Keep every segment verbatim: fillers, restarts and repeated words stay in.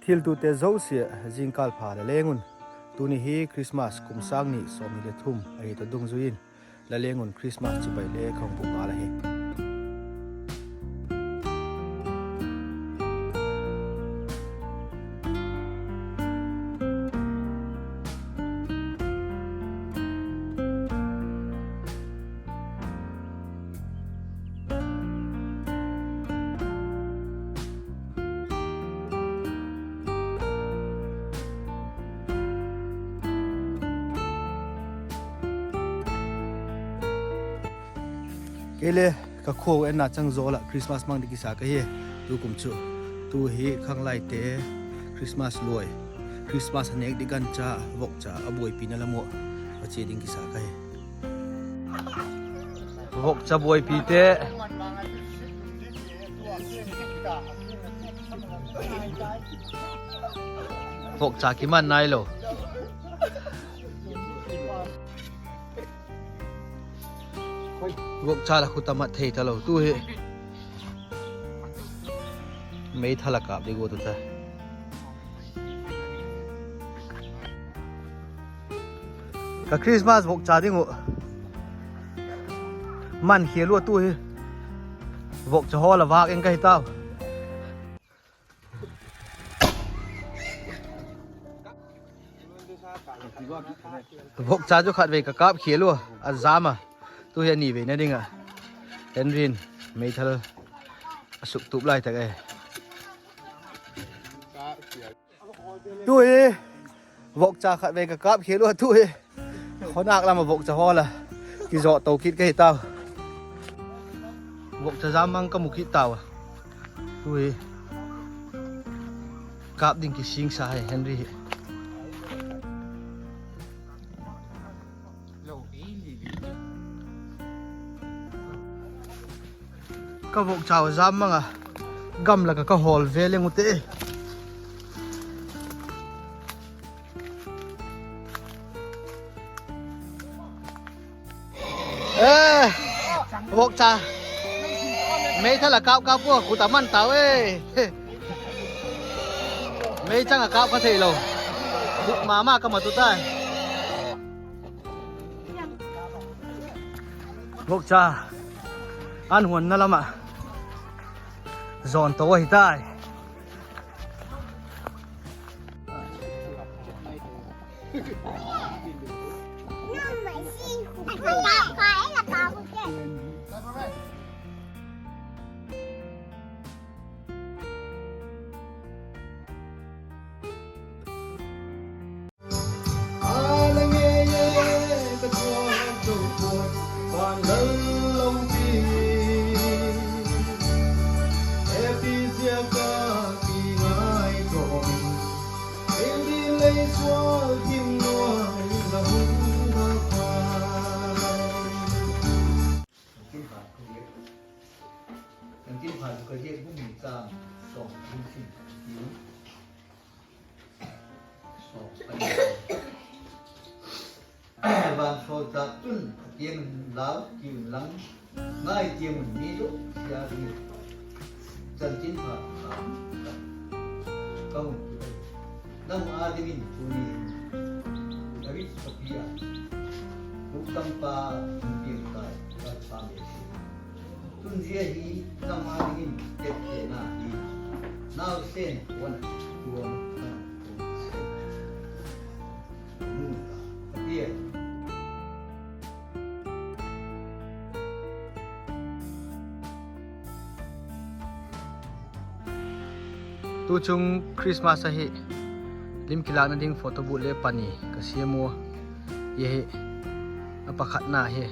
Thiltute zosia zingkâl pha la leng un. Tuni hi Christmas kum sâng ni sawmni le thum ahi ta dungzui in, la leng un Christmas chibai le ka hung bûk ngal ahi. Kei le ka khua u enna chang zawl ah Christmas mang ding kisa ka hi. Tukum chu, tu hi khanglaite Christmas luai, Christmas a nêk ding gancha vokcha a buaipina lam ah a chia ding kisa ka hi. Vokcha buaipite. Vokcha kiman nailo. Vokcha la khut a mat thei talo tu hi. Meithal a kâp ding uh tu ta. Ka Christmas vokcha ding uh man khial ua tu hi. Vokcha hawl a vâk eng ka hi tau. Vokcha chu khatvei ka kâp khial ua, a jam a. Tu hi a ni veina ding ah Henry in meithal a suktup lai tak e. Tu hi vokcha khatvei ka kâp khial ua tu hi. Khonâk lam ah vokcha hawl a kizawt to kit ka hi tau. Vokcha jam mang ka mu kit tau a. Tu hi kâp ding kisingsa hi Henry hi. Ka vokcha jam mang a, gamlak ah ka hawl ve leng u te. E, vokcha meithal a kâp kâp ua khut a man tau e. Meichang a kâp kha theilo. Buk ma ma ka mat u tai. Vokcha an huanna lam ah zawn to ahi tai. Kan tin pha chu ka ziak bung ni chang sawm bung sin ti sawm pani. Vansawlchâk chun a kiang in, Lau, kiu inlang, ngai tiang un mi zosia dingin chanchinpha tam tak ka hun tu ahi. Nang â dingin tuni hin David khawpi ah hukdampa hung piang tai, Lalpa Messi. Tun zia hi nang â dingin teptena hi nausen puan ah tuam ka hung sep. Tuchung Christmas ahi, lim kilâkna ding photo booth le pani ka siam ua, zia hi a pakhatna hi.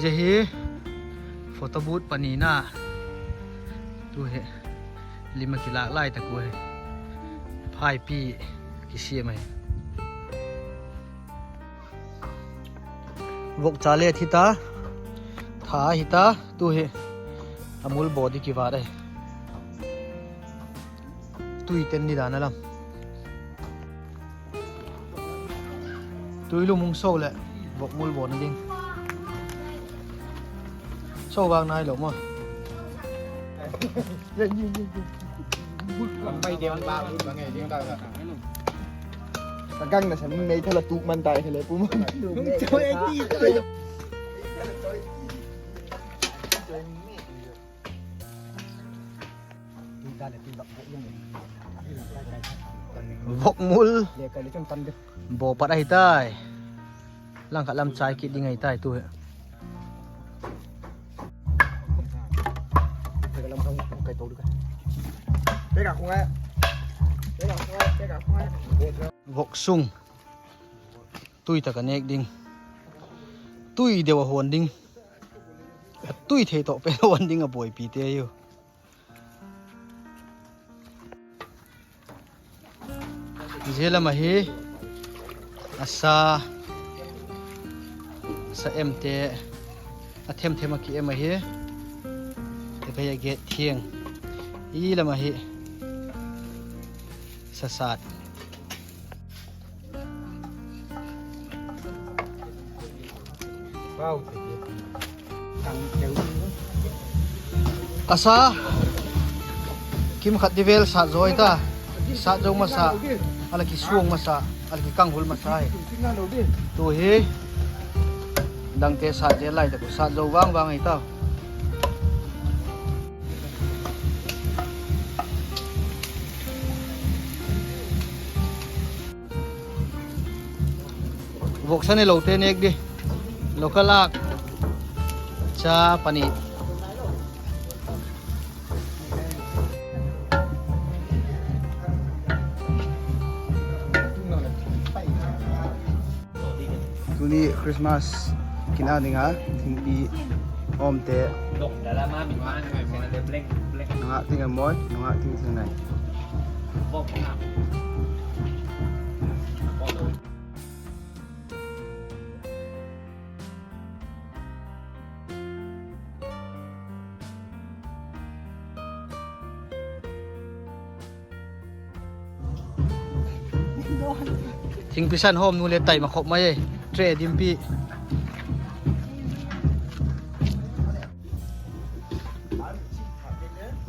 Zia hi photo booth panina. Tu hi lim a kilâk lai tak ua hi. Phaipi kisiam ahi. Vokcha le thi ta, tha hi ta, tu hi a mul baw di kivât ahi. Tui ten ni dan a lam. Tuilum hung so leh vok mul bawna ding. So vang nailo maw. Ka gang na san nei thala tuk man tai hele pum. Vok mul. Bo pat ahi tai. Langkhat lam chai kit ding ahi tai tu hi. Vok sung. Tui tak a nêk ding. Tui deu a huan ding. A tui thei tawh pen a huan ding a buaipite u. Zia lam ahi, a sa, sa emte, a themthem a ki em ahi, ti kha a get thiang, i lam ahi, sa sat. A sa, kim khat di vel sat zaw i ta, sat zo masa, a la kisuang masa, a la kikanghul masa hi. Tu hi, dangte sat zel lai tak u sat zo vang vang ahi ta. Voksa ne lote nêk di. Local âk. Cha pani. Tuni Christmas kina ding a thingpi hawmte nungak ting a mawi, nungak ting thing nai. Thingpi san hawm nu le tai ma khop mai e, tre dimpi.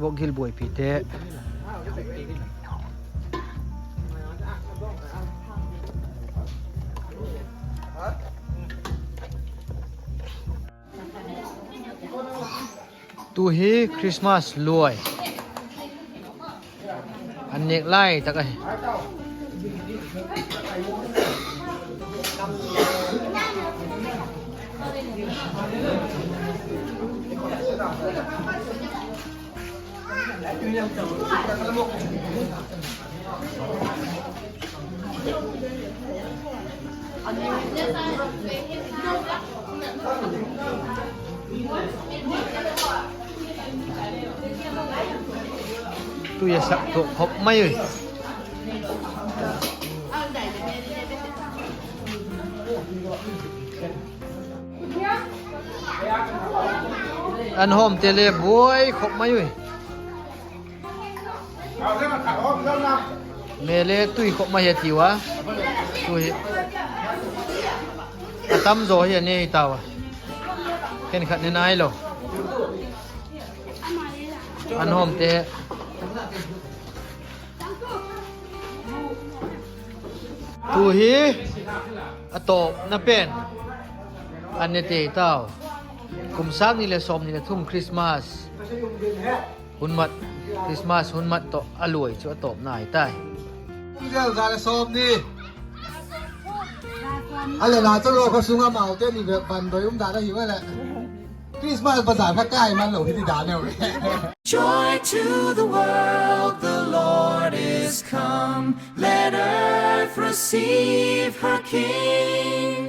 Vok gil buaipite. Tu hi Christmas luai an nêk lai tak ahi. Tui a sak tuak khop mai ui. An hawmte le buai khop mai ui. Me le tui khop mai hi a tiu a. Tu hi a tam zaw hi a ne hi tau a. Khenkhat ne nailo. An hawmte. Tu hi a tawpna pen an ne te tau. Kum sâng ni leh sawmni leh thum Christmas hun mat, Christmas hun mat tawh a luai chu a tawpna hi tai. Kum zel za leh sawmni. A le na chu lo kha sung a maute ni ve ban doi um dan ahi ve leh. Christmas bazar kha kai man lo hi ti dan e. Joy to the world, the Lord is come. Let earth receive her King.